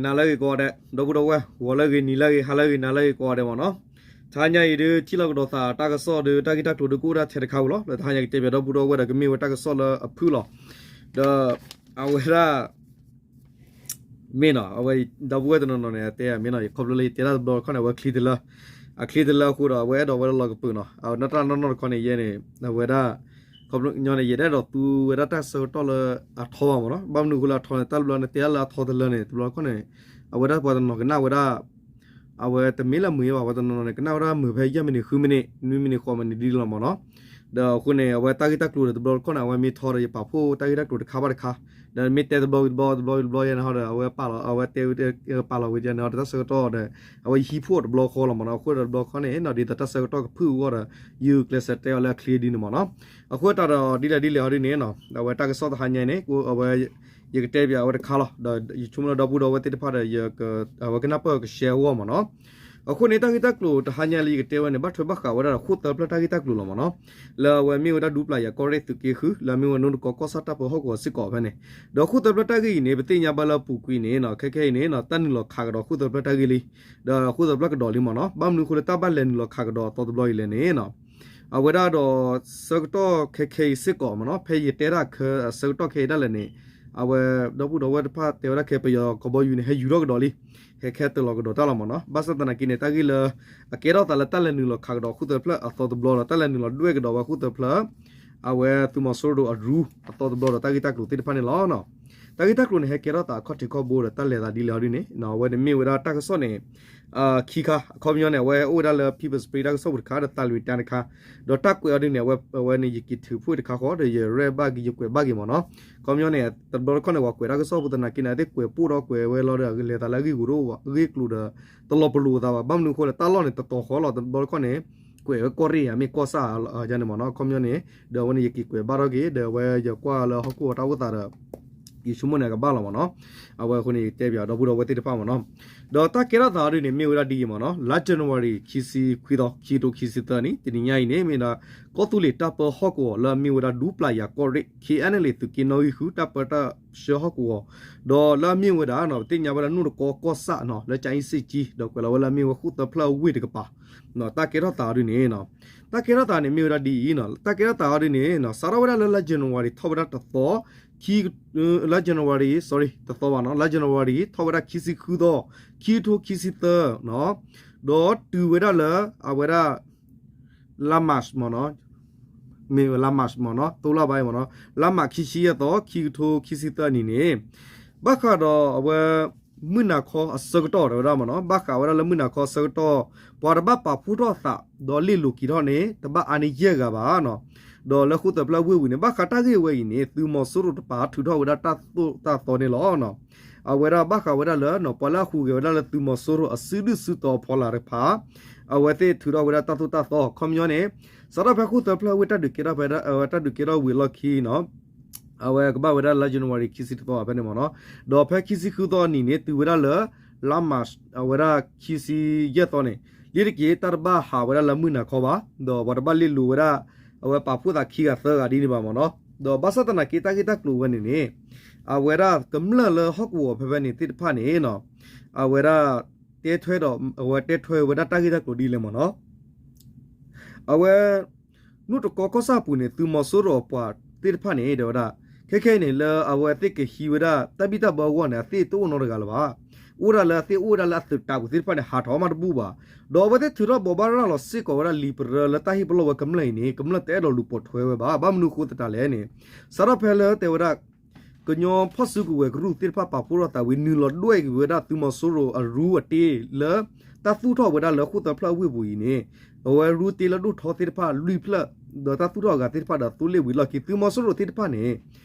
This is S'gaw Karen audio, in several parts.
နၤလၢအဂ့ၤကိးဂၤဒဲး ဒီပုၢ်ဒီဝဲၢ် ဂီၤလၢအဂ့ၤ နံၤလၢအဂ့ၤ ဟါလၢအဂ့ၤ နၤလၢအဂ့ၤကိးဂၤဒဲးမ့ၢ်နီၤ. တဟါညါအံၤဒုး ထံၣ်လိာ်ကဒီးသးတၢ်ကစီၣ်ဒီး တၢ်ဂ့ၢ်တၢ်ကျိၤဒုးကအိၣ်ဒၣ်ထဲတခါဝံၤလီၤ. လၢတဟါညါကတဲပၠးဒီပုၢ်ဒီဝဲၢ်ဒီး ကမ့ၢ်ဝဲတၢ်ကစီၣ်လၢအဖုၣ်လီၤ. ဒီး အဝဲဒၣ် မ့ၢ်နီၤ အဝဲ ဒီပုၢ်ဝဲၢ်တနီၤနီၤန့ၣ် အတဲမ့ၢ်နီၤ ခီဖျိလၢယတဲတၢ်တဘျီတခီၣ်န့ၣ် အဝဲချ့တလၢ အချ့တလၢအဃိဒီး အဝဲအဲၣ်ဒိးဝဲလၢလီၤကပၢၤနီၤ. အဝဲနီၢ်တၢ်နီၢ်နီၢ်တခီန့ၣ် ယဲန့ၣ် အဝဲဒၣ် ခီဖျိညီန့ၣ် ယတအဲၣ်ဒိးသူဝဲဒၣ်တၢ်ဆၢကတီၢ်လၢအထီဘၣ်မ့ၢ်နီၤ. ဘၣ်မနုၤအဃိလၢအထီန့ၣ် တၢ်တဘျီနတဲလၢအထီတလၢန့ၣ် တဘျီတခီၣ်န့ၣ် အဝဲဒၣ်ပှၤတနီၤကနၣ်ဝဲဒၣ် အဝဲတမ့ၢ်လၢမုာ်ဘၣ် ပှၤတနီၤနီၤန့ၣ် ကနၣ်ဝဲဒၣ်မုာ်ဖဲယဲၢ်မံးနံး ဃုမံးနံး နွံမံးနံး ဃိးမံးနံးဒ်လီၤမ့ၢ်နီၤ. ဒီးအဃိန့ၣ် အဝဲတၢ်ဂ့ၢ်တၢ်ကျိၤဒီးတဘျီတခီၣ်န့ၣ် အဝဲမ့ၢ်ထီဒီး ယပာ်ဖှိၣ်တၢ်ဂ့ၢ်တၢ်ကျိၤတခါဘၣ်တခါ ဒီးမ့ၢ်တဲတဘျီတဘျီတဘျီတဘျီယဲန့ၣ်ဟီဒီး အဝဲပာ်လီၤ အဝဲတဲဝဲ ပာ်လီၤဝဲဒ်န့ၣ်ဟီဒီး တၢ်ဆၢကတီၢ်ဒီး အဝဲယဟံးဖှိၣ်တဘျီဃီလီၤမ့ၢ်နီၤ. အဃိဒီးတဘျီခီန့ၣ်နီၤ ဒ်သိးတၢ်ဆၢကတီၢ်ကဖုၣ်အဂီၢ်ဒီး ယကျဲးစၢးတဲအီၤလၢအချ့ဒ်န့ၣ်မ့ၢ်နီၤ. အဃိသတးဒီးဒ်လဲၣ်ဒ်လဲၣ်ဟီဒ်န့ၣ်နီၤ အဝဲတၢ်ကစီၣ်တဟါညါအံၤန့ၣ် အဝဲ ယကတဲပၠးအဝဲတခါလီၤ. ဒီးယဆိကမိၣ်လၢဒီပုၢ်ဒီဝဲၢ်သ့ၣ်တဖၣ်ဒီး အဝဲကနၢ်ပၢၢ်ကရှဲအဂီၢ်မ့ၢ်နီၤ. အဃိန့ၣ် တၢ်ဂ့ၢ်တၢ်ကျိၤတဟါညါလၢယကတဲဝဲန့ၣ် ဘၣ်ထွဲဘၣ်ဃးဝဲဒၣ်ဒီးဃိၣ်သၢဖျၢၣ်တၢ်ဂ့ၢ်တၢ်ကျိၤလီၤမ့ၢ်နီၤ. လၢအဝဲမ့ၢ်ဝဲဒၣ်ဒူပျၢ်ယၤကီၢ်ရ့ၣ်သုးက့ဃု လၢအမ့ၢ်ဝဲနိတကီကီၢ်ဆၣ်တၢ်ပၢဟီၣ်ကဝီၤစ့ၢ်ကီးဖဲန့ၣ် ဒီးဃိၣ်သၢဖျၢၣ်တၢ်ဂ့ၢ်အံၤန့ၣ် ပသ့ၣ်ညါဘၣ်လၢအပူၤကွံာ်န့ၣ်နီၤ ခဲခဲအံၤန့ၣ်နီၤ တၢ်နုာ်လီၤခးကဒီးဃိၣ်သၢဖျၢၣ်တၢ်ဂ့ၢ်လံ ဒီးဃိၣ်သၢဖျၢၣ်ကဒီးလံမ့ၢ်နီၤ. ဘၣ်မနုၤအဃိလၢတၢ်ဘၣ်လဲၤနုာ်လီၤခးကဒီးအသီတဘျီအံၤလဲၣ်န့ၣ်နီၤ အဝဲဒၣ်ဒီး ဆၢကတီၢ်ခဲခဲအံၤစ့ၢ်ကီးမ့ၢ်နီၤ ဖဲယတဲတၢ်ခဲအဆၢကတီၢ်ခဲအံၤဒၣ်လဲာ်န့ၣ် အဝဲ ဒီပုၢ်ဒီဝဲၢ်တဖၣ်တဲဝဲဒၣ်ခဲ ပယီၤကဘီယူၤန့ၣ် ဟဲယူၤထီၣ်ကဒီးလံ ဟဲခဲတၢၤလီၤကဒီးတၢ်လီၤမ့ၢ်နီၤ. ဘၣ်ဆၣ်သနာ်က့န့ၣ် တၢ်ဂ့ၢ်လၢ အကဲထီၣ်သးလၢတၢ်လဲၤနုာ်လီၤခးကဒီးဃိၣ်သၢဖျၢၣ်အသီတဘျီဒီး တၢ်လဲၤနုာ်လီၤဒွဲၣ်ကဒီးဝဲဃိၣ်သၢဖျၢၣ် အဝဲသုးမီၤစိရိၤအရူအသီတဘျီဒီး တၢ်ဂ့ၢ်တၢ်ကျိၤသ့ၣ်တဖၣ်န့ၣ်လီၤ. တၢ်ဂ့ၢ်တၢ်ကျိၤန့ၣ် ဟဲကဲထီၣ်သးအခီၣ်ထံးခီၣ်ဘိဒီး တၢ်လဲၤသးဒ်လဲၣ်ဟီဒ်န့ၣ် အဝဲန့ၣ်မ့ၢ်ဝဲဒၣ်တၢ်ကစီၣ်န့ၣ် ခံခါ အခီပညီန့ၣ် အဝဲအိၣ်ဝဲဒၣ်လၢ People's Spring တၢ်ကစီၣ်ပူၤတခါဒီး သးလွံၢ်တၢ်တခါ ဒီးတၢ်ကွဲးအီၤဒ်န့ၣ် အဝဲ အဝဲန့ၣ် ယက့ၤထုးဖှိၣ်တခါဃီဒီး ယရဲၣ်ဘၣ်က့ၤ ယကွဲးဘၣ်က့ၤမ့ၢ်နီၤ. အခီပညီန့ၣ် တဘျီတခီၣ်န့ၣ် ပှၤကွဲးတၢ်ကစီၣ်ပူၤသနာ်က့န့ၣ် အသ့ၣ်ကွဲးပိၣ်ဒီးကွဲးဝဲလီၤဒီး လဲၤသးလၢအဂ့ၢ်ဂူၤတအိၣ်ဘၣ် အဂ့ၢ်ကျိၤဒီး တလီၤပလိာ်အသးဘၣ်. ဘၣ်မနုၤအဃိလဲၣ် တၢ်လီၢ်န့ၣ် တတီၤဃီလီၤ တဘျီတခီၣ်န့ၣ် ကွဲးဝဲကီၢ်ရ့ၣ်ဧါ မ့ၢ်ကီၢ်ဆၣ်ဧါန့ၣ်မ့ၢ်နီၤ. အခီပညီန့ၣ် ဒီးအဝဲန့ၣ် ယက့ၤကွဲးဘၣ်ထီၣ်က့ၤ ဒီးအဝဲယကွၢ်လၢဟီၣ်ခိၣ်အတၢ်အိၣ်သးဒီး ယဆိကမိၣ်န့ၣ် အကဘၣ်လီၤမ့ၢ်နီၤ. အဝဲအဃိန့ၣ် ယတဲပၠးဒီပုၢ်ဒီဝဲၢ်သ့ၣ်တဖၣ်မ့ၢ်နီၤ. ဒီးတၢ်ကဲထီၣ်သးအီၤဒ်န့ၣ် မ့ၢ်ဝဲဒၣ်ဒ်အံၤမ့ၢ်နီၤ, လါ January ခံဆံခွံသီ ခံကထိခံဆံသၢနံၣ် တနံၤညါအံၤန့ၣ် မ့ၢ်ဒၣ် ကီၢ်သူလ့ၤတၢ်ပၢဟီၣ်ကဝီၤ လၢအမ့ၢ်ဝဲဒၣ်ဒူပျၢ်ယၤကီၢ်ရ့ၣ် ခ့ၣ်အဲၣ်နဲလ်အ့ သုးက့နီၣ်ဂံၢ်ဃု တၢ်ပၢတၢ်ဆှၢဟီၣ်ကဝီၤ ဒီးလၢအမ့ၢ်ဝဲဒၣ် ပသ့ၣ်ညါဝဲဒၣ် နိၣ်တကီကီၢ်ဆၣ်နီၤ လၢကၠၢ်အ့စ့ၣ်ကၠံ ဒီးကွဲးလီၤဝဲလၢအမ့ၢ်ဝဲဃိၣ်သၢဖျၢၣ်ဝ့ၢ်တကပၤ တၢ်ကဲထီၣ်သးအီၤဒ်န့ၣ် တၢ်ကဲထီၣ်သးန့ၣ် မ့ၢ်ဝဲဒၣ်ဒ်အံၤနီၤ, တၢ်ကဲထီၣ်သးအီၤဒ်န့ၣ်နီၤ စးထီၣ်ဝဲဒၣ်လၢလါ January ထီၣ်ဝဲဒၣ်တသီ, လါ January, sorry တသီဘၣ်နီၤ, လါ January ထီၣ်ဝဲဒၣ်ခံဆံဃုသီ, ခံကထိခံဆံသၢနီၤ, ဒီးတုၤဝဲဒၣ်လၢ အဝဲဒၣ် လါ March မ့ၢ်နီၤ, မ့ၢ်ဝဲလါ March မ့ၢ်နီၤ, သိလၢဘၣ်အံၤမ့ၢ်နီၤ, လါ March ခံဆံယဲၢ်သီ ခံကထိခံဆံသၢနံၣ်န့ၣ် ဘၣ်ဃးဒီးအဝဲ မုၢ်နၤခီအဆၢကတီၢ်တဲဝဲဒၣ်မ့ၢ်နီၤ, ဘၣ်ဃးဝဲဒၣ်လၢမုၢ်နၤခီအဆၢကတီၢ် ပှၤတဘၣ်ပာ်ဖှိၣ်ထီၣ်သး ဒီးလ့ၣ်လိၤက့ၤထီၣ်န့ၣ် တဘၣ်အါန့ၢ်ယဲၢ်ဂၤဘၣ်နီၤ, ဒီးလၢဃိၣ်သၢဖျၢၣ်ဝ့ၢ်ပူၤန့ၣ် ဘၣ်ဃးတၢ်ဂ့ၢ်ဝဲအံၤန့ၣ် သုးမီၤစိရိၤတပၤထုးထီၣ်ဝဲဒၣ်တၢ်သိၣ်တၢ်သီန့ၣ်လီၤ. အဝဲဒၣ်ဘၣ်ဃးဝဲဒၣ်လၢ ပှၤလၢအဟူးဂဲၤဝဲဒၣ်လၢသုးမီၤစိရိၤအစုဒုၣ်စုတီၤအဖီလာ်တဖၣ် အဝဲသ့ၣ်ထုးထီၣ်ဝဲဒၣ်တၢ်သိၣ်တၢ်သီ ခီပညီန့ၣ် စးထီၣ်ဖဲဃိၣ်သၢဖျၢၣ်ဝ့ၢ်တၢ်ဒုးကဲထီၣ်ဖဲ တၢ်ဒုးကဲထီၣ်ဝံၤအလီၢ်ခံနီၤ အဝဲကဘၣ်ဝဲဒၣ်လါ January ခံဆံတသီဖဲန့ၣ်မ့ၢ်နီၤ, ဒီးဖဲခံဆံဃုသီနံၤန့ၣ် တုၤဝဲဒၣ်လၢ လါ March အဝဲဒၣ်ခံဆံယဲၢ်သီန့ၣ် လံတက့ၢ် တၢ်တဘၣ်ဟးဝဲဒၣ်လၢမုၢ်နၤခီဘၣ်, ဒီးပှၤတဘၣ်လ့ၣ်လိၤဝဲဒၣ် အဝဲပာ်ဖှိၣ်သးခံဂၤသၢဂၤဒ်န့ၣ်ဘၣ်မ့ၢ်နီၤ, ဒီးဘၣ်ဆၣ်သနာ်က့တၢ်ဂ့ၢ်တၢ်ကျိၤဝဲန့ၣ်န့ၣ် အဝဲဒၣ်ကမျၢၢ်လၢဟီၣ်ကဝီၤဖဲဖဲန့ၣ်သ့ၣ်တဖၣ်န့ၣ်နီၤ အဝဲဒၣ် တဲထွဲဒီး အဝဲတဲထွဲဝဲဒၣ်တၢ်ဂ့ၢ်တၢ်ကျိၤဒ်လဲၣ်မ့ၢ်နီၤ အဝဲ နိၣ်တကီကီၢ်ဆၣ်ပူၤန့ၣ် သုးမီၤစိရိၤအပှၤသ့ၣ်တဖၣ်န့ၣ် တဲဝဲဒၣ် ခဲခဲအံၤန့ၣ် လၢအဝဲသ့ၣ်ကဟံးဝဲဒၣ် တၢ်ဘံၣ်တၢ်ဘၢအဂီၢ်န့ၣ် အသ့ၣ်တအိၣ်နီတဂၤလၢၤဘၣ်. အိၣ်ဒၣ်လၢအသ့ၣ်အိၣ်ဝဲဒၣ်လၢအသုးတၢ်ပူၤသ့ၣ်တဖၣ်န့ၣ် ဟးထီၣ်မးတဘူၣ်ဘၣ်. ဒီးအဝဲသ့ၣ်ထုးထီၣ်ဘိးဘၣ်ရၤလီၤစ့ၢ်ကီးဝဲဒၣ်လံာ်ပရၢလၢတၢ်ဟ့ၣ်ပလီၢ်ဝဲကမျၢၢ်အံၤန့ၣ် ကမျၢၢ်တအဲၣ်ဒိးလူၤပိာ်ထွဲဝဲဘၣ်. ဘၣ်မနုၤအဃိသတးလဲၣ်န့ၣ် စးထီၣ်ဖဲလၢတဲဝဲဒၣ် ကညီဖီၣ်စုကဝဲၤကရူၢ်သ့ၣ်တဖၣ်ပာ်ဖှိၣ်ထီၣ်သးဝံၤ နုာ်လီၤဒွဲၣ်က့ၤဝဲဒၣ်သုးမီၤစိရိၤအရူအတ့လၢ တၢ်သူၣ်ထီၣ်ဝဲဒၣ်လၢဃိၣ်သၢဖျၢၣ်ဝ့ၢ်ပူၤအံၤန့ၣ် အဝဲရူတ့လၢဒိၣ်ထီသ့ၣ်တဖၣ်လွံၢ်ဖျၢၣ် ဒီးတၢ်သူၣ်ထီၣ်အဂၤသ့ၣ်တဖၣ်ဒီးသိလ့ၣ်ဝံၤလီၢ်ခံ သုးမီၤစိရိၤသ့ၣ်တဖၣ်န့ၣ်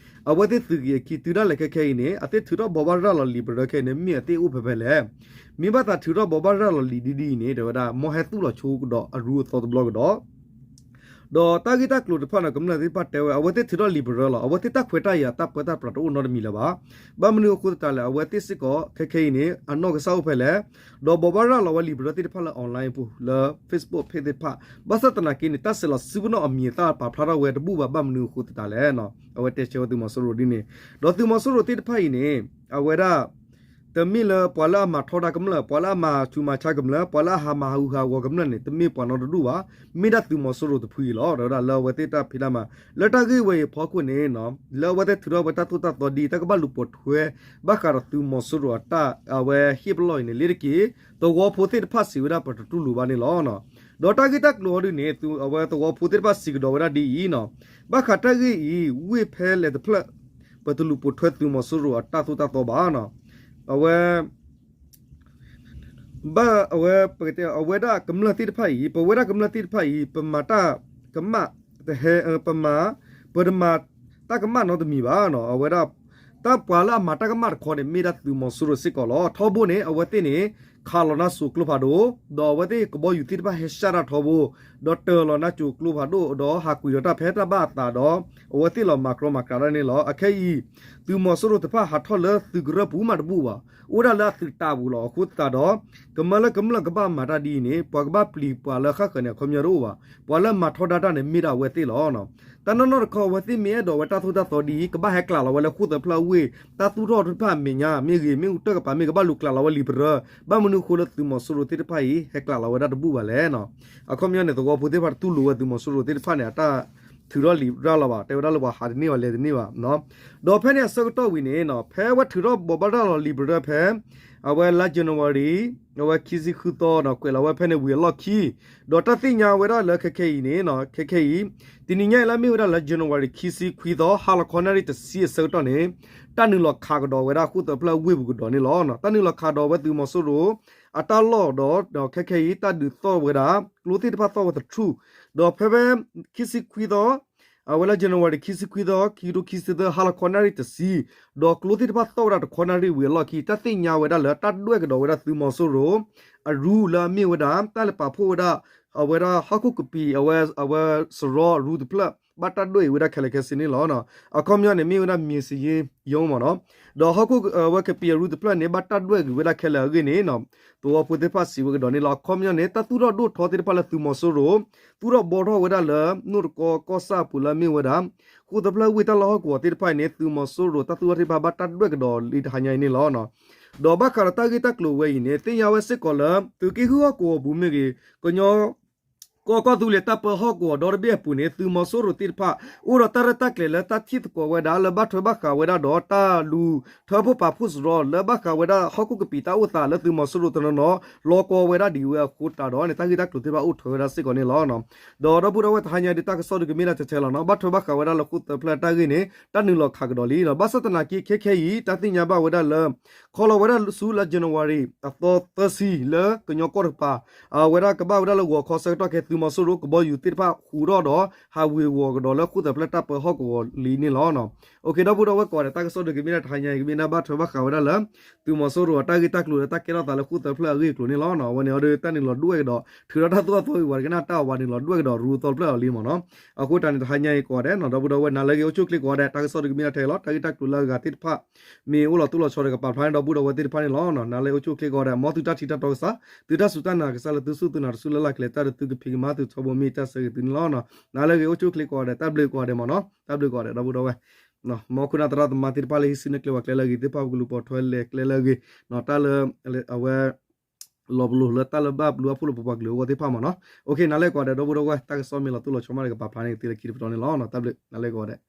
အဝဲသ့ၣ်သုးက့ၤအခံတုၤဒၣ်လဲာ်ခဲခဲအံၤန့ၣ် အသ့ၣ်ထုးထီၣ်ဘိးဘၣ်ရၤလီၤလံာ်ပရၢခဲအံၤန့ၣ် မ့ၢ်အသ့ၣ်အိၣ်ဖဲဖဲလဲၣ်. မ့ၢ်ဘၣ်သးထုးထီၣ်ဘိးဘၣ်ရၤလီၤလံာ်ဒ်ဒ်အံၤန့ၣ် တဲဝဲဒၣ် မ်ဟဲသူၣ်လီၤဆိကဒီးအရူအသီတဘျီကဒီး ဒီးတၢ်ဂ့ၢ်တၢ်ကျိၤတဖၣ်န့ၣ် ကမျၢၢ်သ့ၣ်တဖၣ်တဲဝဲ အဝဲသ့ၣ်ထုးထီၣ်လံာ်ပရၢလီၤ. အဝဲသ့ၣ်တၢ်ခွဲးတၢ်ယာ်တၢ်ပၢတၢ်ပြးတအိၣ်နီတမံၤလၢၤဘၣ်. ဘၣ်မနုၤအဃိသတးလဲၣ် အဝဲသ့ၣ်စ့ၢ်ကီး ခဲခဲအံၤန့ၣ် အနီၢ်ကစၢ်အိၣ်ဖဲလဲၣ်. ဒီးဘိးဘၣ်ရၤလီၤဝဲလံာ်ပရၢသ့ၣ်တဖၣ်လၢ online အပူၤ လၢ Facebook page သ့ၣ်တဖၣ် ဘၣ်ဆၣ်သနာ်က့န့ၣ် တၢ်ဆဲးလီၤစုပနီၣ်အမံၤအသၣ်ပာ်ဖျါထီၣ်ဝဲတဘူၣ်ဘၣ် ဘၣ်မနုၤအဃိသတးလဲၣ်. အဝဲတဲဆၢဝဲသုးမီၤစိရိၤဒ်န့ၣ် ဒီးသုးမီၤစိရိၤသ့ၣ်တဖၣ်အံၤန့ၣ် အဝဲဒၣ် တမ့ၢ်လၢပှၤလၢအမၤထီဒါကမျၢၢ်, ပှၤလၢအမၤဆူးမၤဆါကမျၢၢ်, ပှၤလၢအဟးမၤဟးဂူာ်ဟးဂီၤကမျၢၢ်န့ၣ် တမ့ၢ်ပှၤနီတဒူၣ်ဘၣ်. မ့ၢ်ဒၣ်သုးမီၤစိရိၤတဖုအံၤလီၤ. ဒီးဝဲဒၣ်လၢအဝဲသ့ၣ်တၢ်ဖံးတၢ်မၤ လၢတၢ်ဂ့ၢ်ဝဲအံၤအဖီခိၣ်န့ၣ် လၢအဝဲသ့ၣ်ထုးထီၣ်ဝဲတၢ်သိၣ်တၢ်သီဒ်အံၤ တၢ်ကဘၣ်လူၤပိာ်ထွဲ ဘၣ်ဃးဒီးသုးမီၤစိရိၤအတၢ်အဝဲဟ့ၣ်ပလီၢ်အံၤန့ၣ် လ့တက့ၢ် သဝီဖိသ့ၣ်တဖၣ်စံးဝဲဒၣ်ပတတူၢ်လိာ်ဘၣ်န့ၣ်လီၤ. ဒီးတၢ်ဂ့ၢ်တၢ်ကျိၤအီၤဒုန့ၣ် အဝဲသဝီဖိသ့ၣ်တဖၣ်စံးကဒီးဝဲဒၣ်ဒ်အံၤနီၤ, ဘၣ်ဃးတၢ်ဂ့ၢ်အံၤ ဝ့ၢ်ဖဲလဲၣ်တဖျၢၣ် ပတလူၤပိာ်ထွဲသုးမီၤစိရိၤအတၢ်သိၣ်တၢ်သီဘၣ်နီၤ. အဝဲ ဘၣ်အဝဲ ပကတဲအဝဲဒၣ်ကမျၢၢ်သ့ၣ်တဖၣ်အံၤ ပဝဲဒၣ်ကမျၢၢ်သ့ၣ်တဖၣ်အံၤ ပမၤတၢ်ကမၣ် တဟဲ ပမၤ ပတမၤတၢ်ကမၣ်နီတမံၤဘၣ်နီၤ. အဝဲဒၣ် တၢ်ပှၤလၢအမၤတၢ်ကမၣ်တခီန့ၣ် မ့ၢ်ဒၣ်သုးမီၤစိရိၤစ့ၢ်ကီးလီၤ. ထီဘိန့ၣ် အဝဲသ့ၣ်န့ၣ် ခးလီၤနါစိၤကျိဖးဒိၣ် ဒီးအဝဲသ့ၣ်ကဘီယူၤသ့ၣ်တဖၣ်ဟဲရှၣ်တၢ်ထီဘိ ဒီးတၢၤလီၤနါစိၤကျိဖးဒိၣ် ဒီးဟးကွံာ်ဒီးတၢ်ဖဲတၢ်ဘၣ်အသးဒီး အဝဲသ့ၣ်လီၤမၤကြီမၤကးတၢ်န့ၣ်လီၤ. အခဲအံၤ သုးမီၤစိရိၤတဖၣ်ဟးထီၣ်လၢသုးကရၢၢ်ပူၤမးတဘူၣ်ဘၣ်. အိၣ်ဒၣ်လၢအသုးတးပူၤလီၤ. အဃိသတးဒီး ကမၢလၢကမျၢၢ်ကဘၣ်မၤတၢ်ဒ်အံၤန့ၣ် ပှၤကဘၣ်ပျံၤပှၤလၢဃၣ်ဃၢၤန့ၣ် အခီပညီတအိၣ်ဘၣ်. ပှၤလၢမၤထီဒါတၢ်န့ၣ် မ့ၢ်ဒၣ်အဝဲသ့ၣ်လီၤ. တၢ်နီၢ်နီၢ်တခီ အဝဲသ့ၣ်မ့ၢ်အဲၣ်ဒိးဝဲတၢ်သိၣ်တၢ်သီဒ်အံၤ ကဘၣ်ဟဲကျးလီၤဝဲလၢဃိၣ်သၢဖျၢၣ်အဝ့ၢ် တၢ်သူၣ်ထီၣ်သ့ၣ်တဖၣ်အမဲာ်ညါ မ့ၢ်ဂ့ၤ မ့ၣ်အူတၢၢ်ကပၤမ့ၢ်ဂ့ၤ ကဘၣ်လူၤကျးလီၤဝဲလံာ်ပရၢ ဘၣ်မနုၤအဃိလၢသုးမီၤစိရိၤသ့ၣ်တဖၣ်အံၤ ဟဲကျးလီၤဝဲဒၣ်တဘူၣ်ဘၣ်လဲၣ်နီၤ. အခီပညီန့ၣ် သဝီဖိသ့ၣ်တဖၣ်တတူၢ်လိာ်ဝဲသုးမီၤစိရိၤသ့ၣ်တဖၣ်န့ၣ် အတၢ်ထုးထီၣ်လံာ်ပရၢလီၤဘၣ်. တဲဝဲဒၣ်လၢပှၤဟးတန့ၢ်ဘၣ်လဲၤတန့ၢ်ဘၣ်နီၤ. ဒီးဖဲန့ၣ်အဆၢကတီၢ်ဝံၤန့ၣ်နီၤ ဖဲဝဲထုးထီၣ်ဘိးဘၣ်တၢ်လီၤလံာ်ပရၢဖဲ အဝဲလါ January အဝဲခံဆံဃုသီနီၤ ကွဲးလီၤဝဲဖဲန့ၣ်ဝံၤအလီၢ်ခံ ဒီးတၢ်သ့ၣ်ညါဝဲဒၣ်လၢခဲခဲအံၤန့ၣ်နီၤ ခဲခဲအံၤ တနံၤညါအံၤလၢအမ့ၢ်ဝဲဒၣ်လၢ January ခံဆံခွံသီ ဟါလီၤခီနၣ်ရံၣ်တဆံအဆၢကတီၢ်န့ၣ် တၢ်နုာ်လီၤခးကဒီးဝဲဒၣ်ဃိၣ်သၢဖျၢၣ်ဝ့ၢ်ပူၤကဒီးန့ၣ်လီၤ. တၢ်နုာ်လီၤခးဒီးဝဲသုးမီၤစိရိၤ အတၢ်လီၢ်ဒီး ဒီးခဲခဲအံၤ တၢ်ဒုးသီၣ်ဝဲဒၣ် ကျိသ့ၣ်တဖၣ်သီၣ်ဝဲသထူၣ် ဒီးဖဲဖဲ ခံဆံခွံသီ အဝဲလၢ January ခံဆံခွံသီ ခံကထိခံဆံသၢ ဟါလီၤခီနၣ်ရံၣ်တဆံ ဒီးကျိသ့ၣ်တဖၣ်သီၣ်ဝဲဒၣ်တခီနၣ်ရံၣ်ဝံၤအလီၢ်ခံ တၢ်သ့ၣ်ညါဝဲဒၣ်လၢတၢ်ဒွဲၣ်ကဒီးဝဲဒၣ်သုးမီၤစိရိၤ အရူလၢအမ့ၢ်ဝဲဒၣ် တၢ်လဲၤပာ်ဖှိၣ်ဝဲဒၣ် အဝဲဒၣ်ဟီၣ်ခိၣ်ကပံာ် အဝဲ အဝဲစရီအရူတဖျၢၣ် ဘၣ်တၢ်ဒွဲၣ်အံၤဝဲဒၣ်ခဲလၢာ်ခဲဆ့န့ၣ်လီၤ. အခီပညီန့ၣ် မ့ၢ်ဝဲဒၣ် မံၤစယ့ယိမးနီၤ ဒီးဟီၣ်ခိၣ်အဝဲကပံာ်အရူတဖျၢၣ်န့ၣ် ဘၣ်တၢ်ဒွဲၣ်ဂ့ၤဝဲဒၣ်ခဲလၢာ်အဂ့ၢ်န့ၣ် သဝီဖိသ့ၣ်တဖၣ်စံးဝဲကဒီးန့ၣ်လီၤ. အခီပညီန့ၣ် တၢ်သူၣ်ထီၣ်ဒိၣ်ထီသ့ၣ်တဖၣ်လၢသုးမီၤစိရိၤ သူၣ်ထီၣ်ဘှီထီၣ်ဝဲဒၣ်လၢ နိၣ်တကီကီၢ်ဆၣ်အပူၤလၢအမ့ၢ်ဝဲဒၣ် ဃိၣ်သၢဖျၢၣ်ဝ့ၢ်တၢ်လီၢ်ဟီၣ်ကဝီၤသ့ၣ်တဖၣ်အံၤန့ၣ် သုးမီၤစိရိၤတၢ်သူၣ်ထီၣ်သ့ၣ်တဖၣ်ဘၣ်တၢ်ဒွဲၣ်ကဒီးလံတဟါညါအံၤန့ၣ်လီၤ. ဒီးဘၣ်ဃးဒီးတၢ်ဂ့ၢ်တၢ်ကျိၤဝဲအံၤန့ၣ် သ့ၣ်ညါဝဲစ့ၢ်ကီးလၢ သုးက့ဃုဟီၣ်ကဝီၤပူၤမ့ၢ်ဂ့ၤ ကညီ ကီၢ်ကီၢ်သူလ့ၤတၢ်ပၢဟီၣ်ကဝီၤဒီတဘ့ၣ်အပူၤန့ၣ် သုးမီၤစိရိၤသ့ၣ်တဖၣ် အိၣ်ဒီးတၢ်ရဲၣ်တၢ်ကျဲၤလၢတၢ်ထံၣ်သကိးဝဲဒၣ်လၢဘၣ်ထွဲဘၣ်ဃးဝဲဒၣ်ဒီးတၢ်လူၤထၢဖှိၣ်ပာ်ဖှိၣ်စရီလၢဘၣ်ဃးဝဲဒၣ်ဟီၣ်ခိၣ်ကပံာ်တၢ်အိၣ်သးလၢသုးမီၤစိရိၤတနီၤနီၤ လီၤကီဝဲဒၣ်ဒံးဝဲအဃိသတးဒီးန့ၣ် တၢ်ဂ့ၢ်တၢ်ကျိၤသ့ၣ်တဖၣ်အိၣ်ထွဲဝဲဒၣ်စ့ၢ်ကီးန့ၣ်လီၤ. ဒီးဒီပုၢ်ဒီဝဲၢ်တဟါညါဒ်တၢ်ကစီၣ်ဒုးကမ့ၢ်ဒၣ်ထဲထဲလီၤနီၤ ဘၣ်ထွဲဘၣ်ဃးဝဲဒၣ်လၢဃိၣ်သၢဖျၢၣ်တၢ်ဂ့ၢ်န့ၣ် တၢ်နုာ်လီၤခးကဒီးလံနီၤ ဘၣ်ဆၣ်သနာ်က့ ခဲခဲအံၤ တၢ်သ့ၣ်ညါဘၣ်ဝဲဒၣ်လၢ ခီလီၤဝဲဒၣ်ဆူလၢ January အသီသၢဆံ လၢကညီကီၢ်တကပၤ အဝဲဒၣ်ကဘၣ်ဝဲဒၣ်လၢဂီၤခီဆၢကတီၢ်ခဲ သုးမီၤစိရိၤကဘီယူၤသ့ၣ်တဖၣ်ဟူးထီၣ်ဒီး ဟးဝ့ၤဝီၤကဒီးလၢဃိၣ်သၢဖျၢၣ်တၢ်ပၢဟီၣ်ကဝီၤလံန့ၣ်လီၤ. ဒီပုၢ်ဒီဝဲၢ်ကိးဂၤဒဲး တၢ်ကစီၣ်ဒုးကမ့ၢ်ဒၣ်တဟါညါအံၤ ကမ့ၢ်ဒၣ်ဘၣ်ထွဲဘၣ်ဃးဝဲဒၣ်လၢ သုးမီၤစိရိၤအတၢ်ဂ့ၢ်တၢ်ကျိၤလၢတၢ်ကဲထီၣ်သးလၢဃိၣ်သၢဖျၢၣ်အဂ့ၢ်အကျိၤန့ၣ်လီၤ. အဝဲန့ၣ်အီၤဒီးတၢ်နုာ်လီၤဒွဲၣ်ကဒီး ထုးထီၣ်တၢ်သူၣ်ထီၣ်သီဝံၤပှၤတကနၣ်တၢ်အဝဲနုာ်လီၤဒွဲၣ်ကဒီးရူသီဖျၢၣ်အီၤလံမ့ၢ်နီၤ. အဃိတၢ်န့ၣ်တဟါညါအံၤကိးဂၤဒဲးနီၤ ဒီပုၢ်ဒီဝဲၢ် နၤလၢအဂ့ၤအိၣ်ဆူၣ်အိၣ်ချ့ကိးဂၤဒဲး တၢ်ကစီၣ်ဒုးကမ့ၢ်ဒၣ်ထဲလီၤ တၢ်ဂ့ၢ်တၢ်ကျိၤလၢအဂၤသ့ၣ်တဖၣ် မ့ၢ်အိၣ်လီၤသူၣ်လီၤဆီဒီးကပာ်ဖျါန့ၣ်ဒီပုၢ်ဒီဝဲၢ်သ့ၣ်တဖၣ်န့ၣ်လီၤ. နၤလၢအဂ့ၤအိၣ်ဆူၣ်အိၣ်ချ့ကိးဂၤဒဲး မ်သုတၢ်ထံၣ်တၢ်တီကစၢ် သုတၢ်စူၢ်တၢ်နာ်ကစၢ်လၢသုစူၢ်သုနာ်တစူၢ်လၢ်လၢ်ကျဲၤတၢ်ဒီးသုကဖံးကမၤသုထီဘိမ့ၢ်တၢ်ဆၢဂ့ၤသုန့ၣ်လီၤ. နၤလၢအဂ့ၤအိၣ်ဆူၣ်အိၣ်ချ့ကိးဂၤဒဲး တၢ်ဘျုးကိးဂၤဒဲးမ့ၢ်နီၤ တၢ်ဘျုးကိးဂၤဒဲးဒီပုၢ်ဒီဝဲၢ် မ်ခိၣ်နၢ်သရၣ်သမါသ့ၣ်တဖၣ်လၢဟံးစုနဲၣ်ကျဲဝဲကျဲလၢအဂ့ၤသ့ၣ်တဖၣ် ပကလူၤပိာ်ထွဲလဲၤကျဲလၢအဂ့ၤ တၢ်လၢ အဝဲ လီၤပလိာ်လၢတၢ်လၢဘၣ်ပျုၤဘၣ်ဖှိၣ်လၢပပှၤကလုာ်အဂီၢ်သ့ၣ်တဖၣ်မ့ၢ်နီၤ. နၤလၢအဂ့ၤကိးဂၤဒဲးဒီပုၢ်ဒီဝဲၢ် တၢ်ကစီၣ်မ့ၢ်လီၤသူၣ်လီၤဆီမးဒီးကပာ်ဖျါန့ၢ်ကသ့လၢခံတပတီၢ်န့ၣ်လီၤ. တၢ်ဘျုး နၤလၢအဂ့ၤကိးဂၤဒဲး